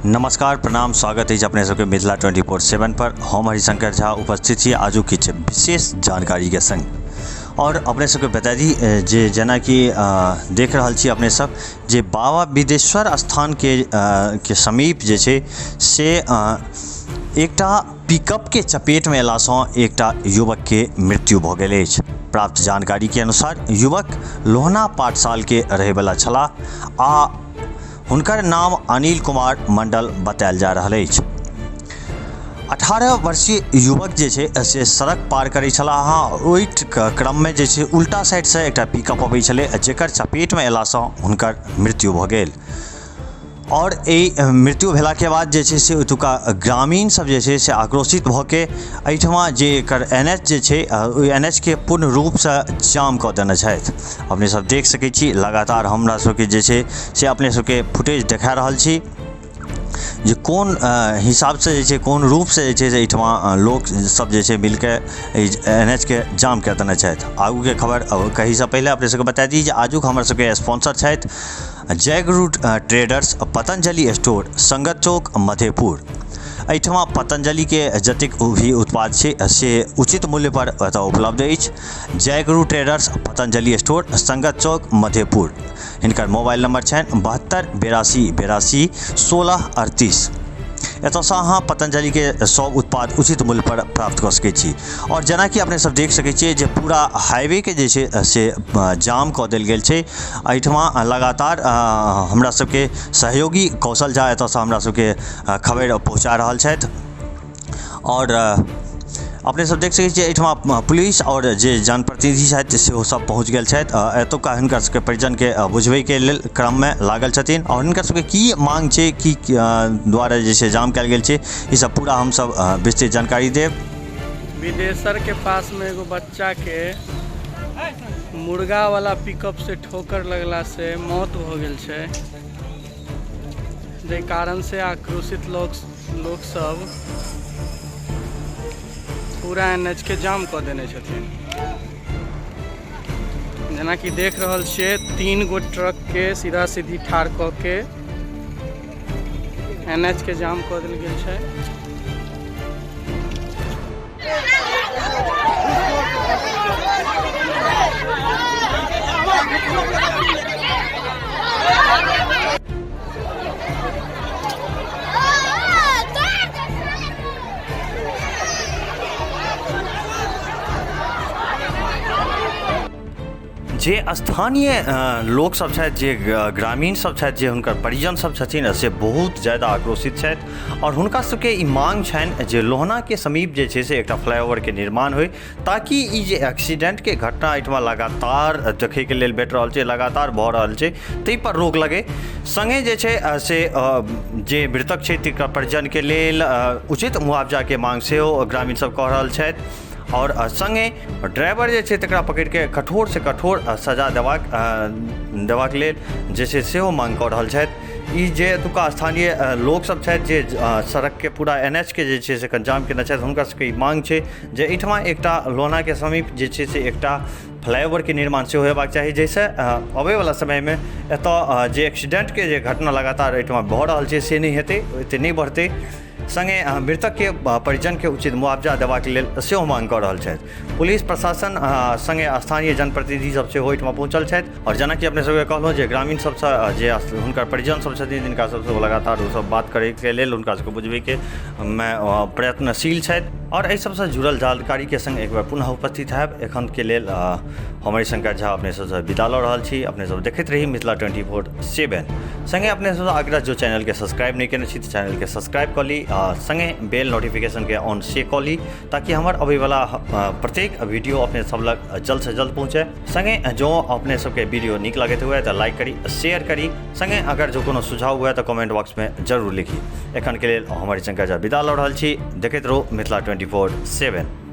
नमस्कार, प्रणाम, स्वागत अछि अपने सबके मिथिला 24/7 पर। हम हरिशंकर झा उपस्थित छी आजू किछु विशेष जानकारी के संग। और अपने सबके बता दी जे जेनाकि देख रहल छी अपने सब जे बाबा बिदेश्वर स्थान के समीप जे छै से एकटा पिकअप के चपेट में अयला सँ एकटा युवक के मृत्यु भऽ गेल अछि। प्राप्त जानकारी के अनुसार युवक लोहना पाठशाल के रहैवला छलाह आ हुनकर नाम अनिल कुमार मंडल बतायल जा रहल अछि। 18 वर्षीय युवक जे छै से सड़क पार करै छलाह। हाँ, ओहि क्रम में जे छै उल्टा साइड से एकटा पिकअप अबै छलै, जेकर चपेट में अयला सँ हुनकर मृत्यु भऽ गेल। और एहि मृत्यु भेला के बाद जे छै से ओतुका ग्रामीण सब जे छै से आक्रोशित भऽ के एहिठमा जे एकर एन एच जे छै ओहि एन एच के पूर्ण रूपसँ जाम कऽ देने छथि। अपने सब देख सकै छी, लगातार हमरा सबके जे छै से अपने सबके फुटेज देखा रहल छी जे कोन हिसाबसँ जे छै, कोन रूपसँ जे छै से एहिठमा लोक सब जे छै मिलके एहि एन एच के जाम कऽ देने छथि। आगूके खबर कहीसँ पहिले अपने सबके बता दी जे आजुक हमर सबके स्पॉन्सर छथि जयगुरु ट्रेडर्स, पतंजलि स्टोर, संगत चौक, मधेपुर। एहिठमा पतंजलिके जतेक भी उत्पाद छै से उचित मूल्य पर एतऽ उपलब्ध अछि। जयगुरु ट्रेडर्स, पतंजलि स्टोर, संगत चौक, मधेपुर। हिनकर मोबाइल नंबर छनि 72 82 82 16 38। एतऽसँ अहाँ पतंजलिके सब उत्पाद उचित मूल्य पर प्राप्त कऽ सकै छी। और जेनाकि अपने सब देख सकै छियै जे पूरा हाईवे के जे छै से जाम कऽ देल गेल छै। एहिठमा लगातार हमरा सबके सहयोगी कौशल झा एतऽसँ हमरा सबके खबरि पहुँचा रहल छथि। और अपने सब देख सकै छियै एहिठमा पुलिस और जे जनप्रतिनिधि छथि सेहो सब पहुँच गेल छथि। एतुका हिनकर सबके परिजनके बुझबैके लेल क्रममे लागल छथिन और हिनकर सबके की मांग छै, की द्वारा जे छै जाम कयल गेल छै, ई सब पूरा हमसब विस्तृत जानकारी देब। बिदेसर के पास में एगो बच्चा के मुर्गा वाला पिकअप से ठोकर लगला से मौत हो गेल छै, जाहि कारण से आक्रोशित लोग सब पूरा एन एच के जाम कऽ देने छथिन। जेनाकि देख रहल छियै 3 गो ट्रक के सीधा सीधी ठाढ़ कऽ के एन एच के जाम कऽ देल गेल छै। जे स्थानीय लोक सब छथि, जे ग्रामीण सब छथि, जे हुनकर परिजन सब छथिन से बहुत ज़्यादा आक्रोशित छथि और हुनका सबके ई मांग छनि जे लोहना के समीप जे छै से एकटा फ्लाईओवर के निर्माण होइ, ताकि ई जे एक्सीडेंट के घटना एहिठमा लगातार देखैके लेल भेट रहल छै, लगातार भऽ रहल छै, ताहि पर रोक लगै। संगे जे छै से जे मृतक छै तिनकर परिजन के लेल उचित मुआवजा के मांग सेहो ग्रामीण सब कऽ रहल छथि। और संगे ड्राइवर जे छै तकरा पकड़िके कठोर से कठोर सजा देबाक लेल जे छै सेहो मांग कऽ रहल छथि। ई जे एतुका स्थानीय लोक सब छथि जे सड़क के पूरा एन एच के जे छै से जाम केने छथि, हुनकर सबके ई मांग छै जे एहिठमा एकटा लोहना के समीप जे छै से एकटा फ्लाईओवर के निर्माण सेहो हेबाक चाही, जाहिसँ अबैवला समयमे एतऽ जे एक्सीडेंटके जे घटना लगातार एहिठमा भऽ रहल छै से नहि हेतै, एते नहि बढ़तै। संगे मृतकके परिजनके उचित मुआवजा देबाक लेल सेहो मांग कऽ रहल छथि। पुलिस प्रशासन संगे स्थानीय जनप्रतिनिधि सब सेहो एहिठमा पहुँचल छथि। और जेनाकि अपने सबके कहलहुँ जे ग्रामीण सबसँ जे हुनकर परिजन सब छथिन जिनका सबसँ लगातार ओ सब बात करैके लेल हुनका सबके बुझबैके मे प्रयत्नशील छथि। और एहि सबसँ जुड़ल जानकारीके संग एक बेर पुनः उपस्थित हैब। एखनके लेल हम हरिशंकर झा अपने सबसँ विदा लऽ रहल छी। अपने सब देखैत रही मिथिला 24/7। संगे अपने सबसँ आग्रह, जो चैनलके सब्सक्राइब नहि केने छी तऽ चैनलके सब्सक्राइब कऽ ली आ संगे बेल नोटिफिकेशनके ऑन से कऽ ली, ताकि हमर अबैवला प्रत्येक वीडियो अपने सब लग जल्द से जल्द पहुँचे। संगे जो अपने सबके वीडियो नीक लगैत हुए तऽ लाइक करी, शेयर करी, संगे अगर जो कोनो सुझाव हुए तऽ कमेंट बॉक्समे जरूर लिखी। एखनके लेल हम हरिशंकर झा विदा लऽ रहल छी। देखैत रहू मिथिला 24/7।